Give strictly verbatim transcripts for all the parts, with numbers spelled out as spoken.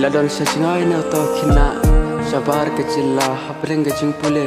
Don sha jngai na uta u khynnah shabar ka jylla hapdeng ka jingpule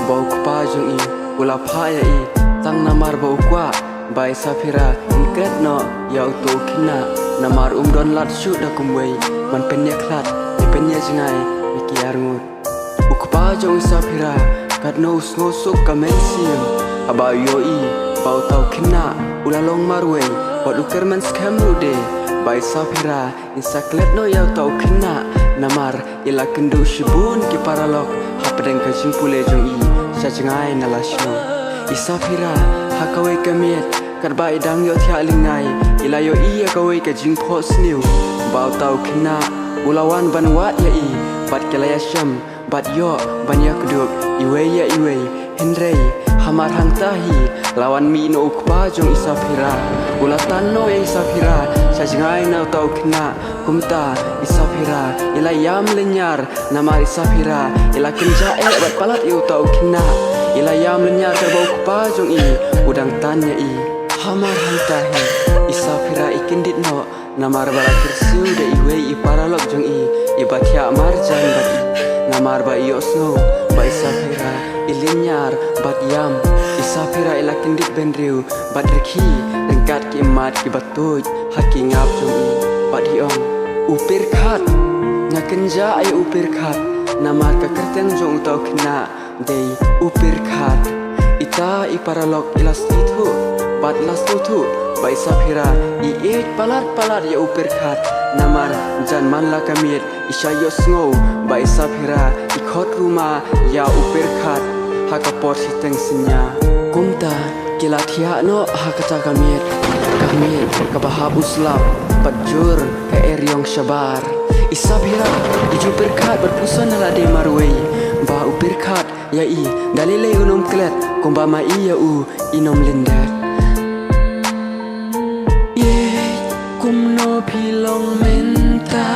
ba u kpa jong i u la phah ïa i tang namar ba u kwah ba i Saphira in klet noh ïa uta u khynnah namar um don lad shuh da kumwei ban pynïakhlad ne pynïajngai ïa ki arngut. U kpa jong i Saphira katno u sngewsuk ka mynsiem haba u ïohi ba uta u khynnah u la long marwei bad u kyrmen skhem ruh de ba i Saphira in sa klet noh ïa uta u khynnah namar i la kynduh shibun ki paralok hapdeng ka jingpule jong i sha jngai na la shnong. I Saphira ha kawei ka miet katba i dang ïohthiah lyngngai i la ïohi ïa kawei ka jingphohsniew ba uta u khynnah u la wan ban wad ïa i bad ki la ïashem bad ïoh ban ïakdup iwei ïa iwei. Hynrei hamar hangta hi la wan mih noh u kpa jong i Saphira. U la tan noh ïa i Saphira sha jngai na uta u khynnah. Kumta i Saphira i la ïam lynñiar namar i Saphira i la kynjah eh bad palat ïa uta u khynnah. I la ïam lynñiar katba u kpa jong i u dang tan ïa i. Hamar hangta hi i Saphira i kyndit noh namar ba la kyrsiew da iwei i paralok jong i iba thiah marjan bad i. Namar ba i ïohsngew ba i Saphira i lynñiar bad ïam, i Saphira i la kyndit bynriew bad rkhie ryngkat ki mat kiba tuid ha ki ngap jong i bad i ong, u Pyrkhat. Nga kynjah ïa u Pyrkhat namar ka kyrteng jong uta u khynnah dei u Pyrkhat. Ita i paralok i la sngewthuh bad la sngewthuh ba i Saphira i ïeit palat palat ïa u Pyrkhat. Namar jan man la ka miet i shah ïohsngew ba i Saphira i khot ruma ïa u Pyrkhat ha ka por shiteng synñia. Kumta ki la thiah noh ha kata ka miet, ka miet kaba hap u slap bad jur ka eriong shabar. I Saphira i ju Pyrkhat bad puson na lade marwei ba u Pyrkhat ïa i da lei lei un ym klet kumba ma i ïa u in ym lyndet. Ïeit, kumno phi long mynta?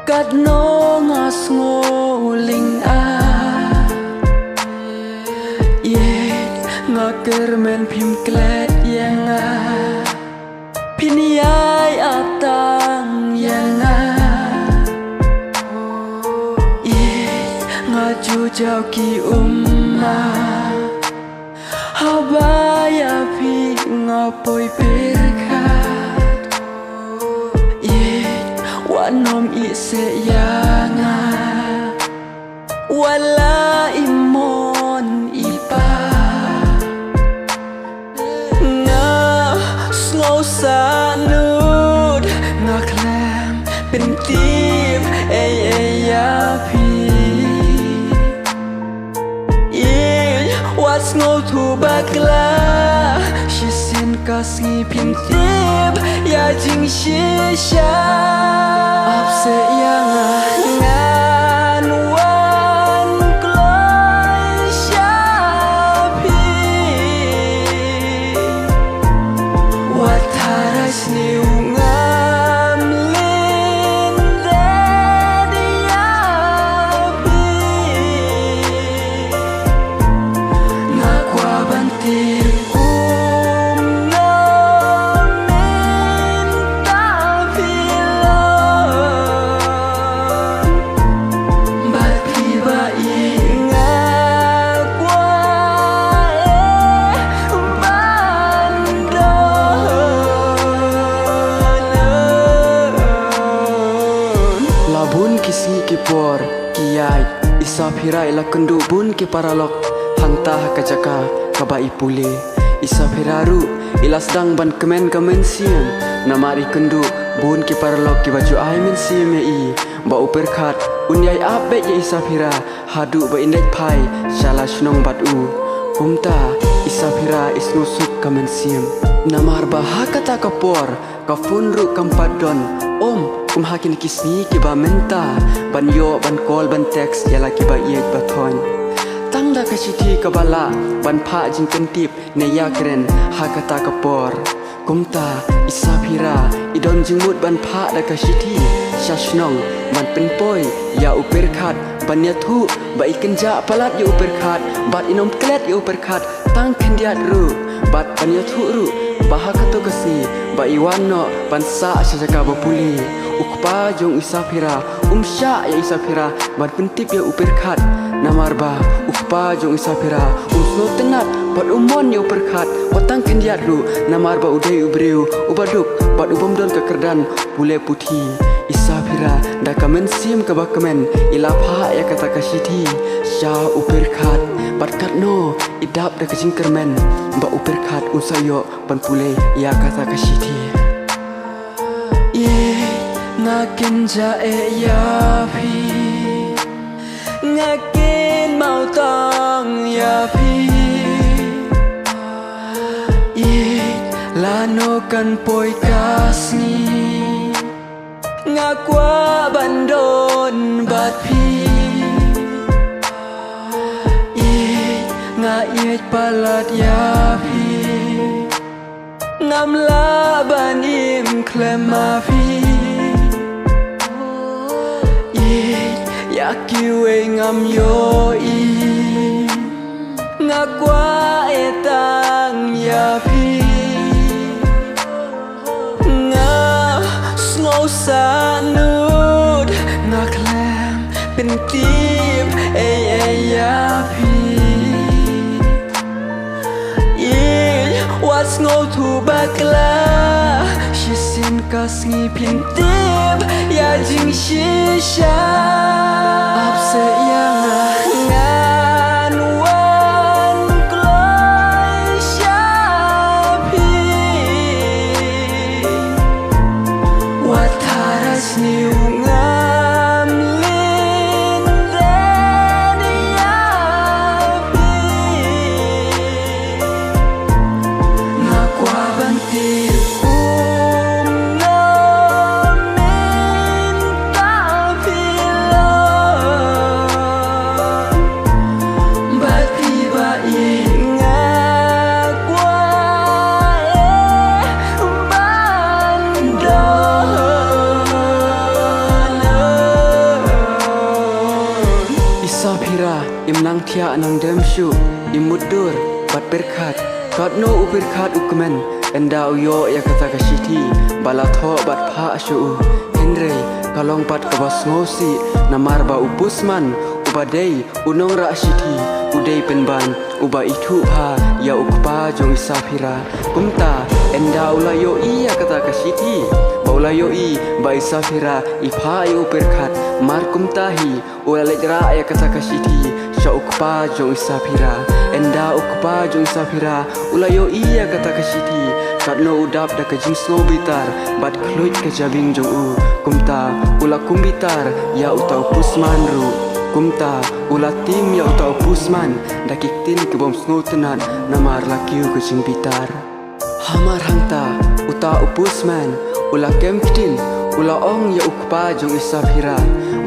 Katno nga sngew lyngngoh. Ïeit, nga kyrmen phim klet ïa nga. Phin ïai ap tang ïa nga. Ïeit, nga ju jaw ki ummat. Haba ïa phi nga poi pyrkhat. Ïeit, wat nym ïehseh ïa nga. Wat la i mon i pa. Nga sngew sahnud, nga khlem pyntip ei ei ïa phi. Ïeit, wat sngewthuh bakla, shisien ka sngi phin tip ïa jingshisha. Ap seh ïa nga, ngan wan kloi sha phi. Wat tharai sniew, ngam lyndet ïa phi. Nga kwah ban tip kumno mynta phi long. Bad phi ba ïeit, nga kwah ban don. La bun ki sngi ki por ki ïaid, i Saphira i la kynduh bun ki paralok hangta ha ka jaka kaba i pule. I Saphira ruh i la sdang ban kmen ka mynsiem namar i kynduh bun ki paralok kiba ju ai mynsiem ïa i ba u Pyrkhat un ïai ap beit ïa i Saphira haduh ba in leit phai sha la shnong bad u. Kumta i Saphira i sngewsuk ka mynsiem namar ba ha kata ka por ka phone ruh kam pat don. Em, kum ha kine ki sngi kiba mynta ban ïoh ban call ban text ïa la kiba ïeit ba thoiñ. Tang da ka shithi kaba lah ban phah jingkyntip ne ïakren ha kata ka por. Kumta i Saphira i don jingmut ban phah da ka shithi sha shnong ban pynpoi ïa u Pyrkhat ban ïathuh ba i kynjah palat ïa u Pyrkhat bad in ym klet ïa u Pyrkhat tang khyndiat ruh bad ban ïathuh ruh Ba ha kato ka sngi ba i wan noh ban sah sha jaka ba pule, u kpa jong i Saphira um shah ïa i Saphira ban pyntip ïa u Pyrkhat. Namar ba u kpa jong i Saphira um sngewtynnat bad um mon ïa u Pyrkhat wat tang khyndiat ruh, namar ba u dei u briew uba duk bad u bym don ka kyrdan pule puthi. I Saphira da ka mynsiem kaba kmen i la phah ïa kata ka shithi sha u Pyrkhat, bad katno i dap da ka jingkyrmen ba u Pyrkhat un sa ïoh ban pule ïa kata ka shithi. Ïeit, nga kynja eh ïa phi, nga kynmaw tang ïa phi. Ïeit, lano kan poi ka sngi nga kwah ban don bad phi. Ïeit, nga ïeit palat ïa phi, ngam lah ban im khlem ma phi. Ïeit, ïa kiwei ngam ïohi, nga kwah eh tang ïa phi. Nga sngew sahnud, nga khlem pyntip ei ei ïa phi. Ïeit, wat sngewthuh bakla, shisien ka sngi phin tip ïa jingshisha. Ap seh ïa nga, ngan wan kloi sha phi. Wat tharai sniew ngam lyndet ïa phi. Nga kwah ban tip kumno mynta phi long. Bad phi ba ïeit nga kwah eh ban don. I Saphira im nang thiah nang dem shuh, i mutdur bad Pyrkhat. Katno u Pyrkhat u kmen, ynda u ïoh ïa kata ka shithi ba la thoh bad phah sha u. Hynrei ka long pat kaba sngewsih, namar ba u postman uba dei u nongrah shithi u dei pynban uba ithuh bha ïa u kpa jong i Saphira. Kumta ynda u la ïohi ïa kata ka shithi, ba u la ïohi ba i Saphira i phah ïa u Pyrkhat, mar kumta hi u la leit rah ïa kata ka shithi sha u kpa jong i Saphira. Ynda u kpa jong i Saphira u la ïohi ïa kata ka shithi, katno u dap da ka jingsngewbitar bad khluit ka jabieng jong u. Kumta u la kumbitar ïa uta u postman ruh. Kumta u la tim ïa uta u postman da ki ktien ki bym sngewtynnat, namar la kiew ka jingbitar. Hamar hangta uta u postman u la kem ktien, u la ong ïa u kpa jong i Saphira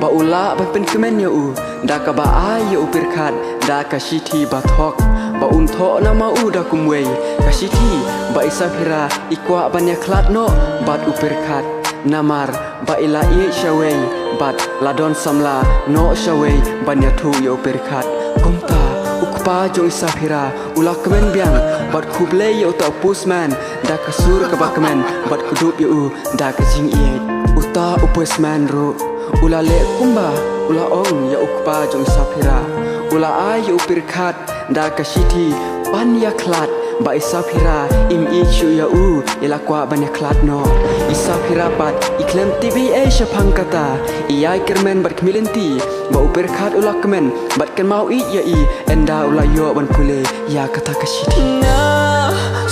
ba u lah ban pynkmen ïa u da kaba ai ïa u Pyrkhat da ka shithi ba thok, ba un thoh na ma u da kumwei ka shithi ba i Saphira i kwah ban ïakhlad noh bad u Pyrkhat. Namar ba i la ïeit shawei bad la don samla noh shawei ban ïathuh ïa u Pyrkhat. Kumta u kpa jong i Saphira u la kmen biang bad khublei ïa uta u postman da ka sur kaba kmen bad kdup ïa u da ka jingïeit. Uta u postman ruh u la leh kumba u la ong ïa u kpa jong i Saphira. U la ai ïa u Pyrkhat da ka shithi ban ïakhlad ba i Saphira im ïeit shuh ïa u, i la kwah ban ïakhlad noh. I Saphira pat i khlem tip ei ei shaphang kata, i ïai kyrmen bad khmih lynti ba u Pyrkhat u la kmen bad kynmaw ïeit ïa i ynda u la ïoh ban pule ïa kata ka shithi. Nga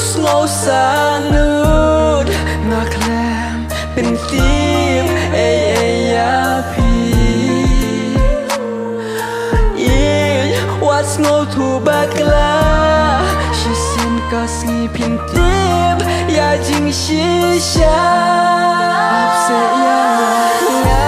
sngew sahnud, nga khlem pyntip ei ei ïa phi. Ïeit, wat sngewthuh bakla, shisien ka sngi phin tip ïa jingshisha. Ap seh ïa nga.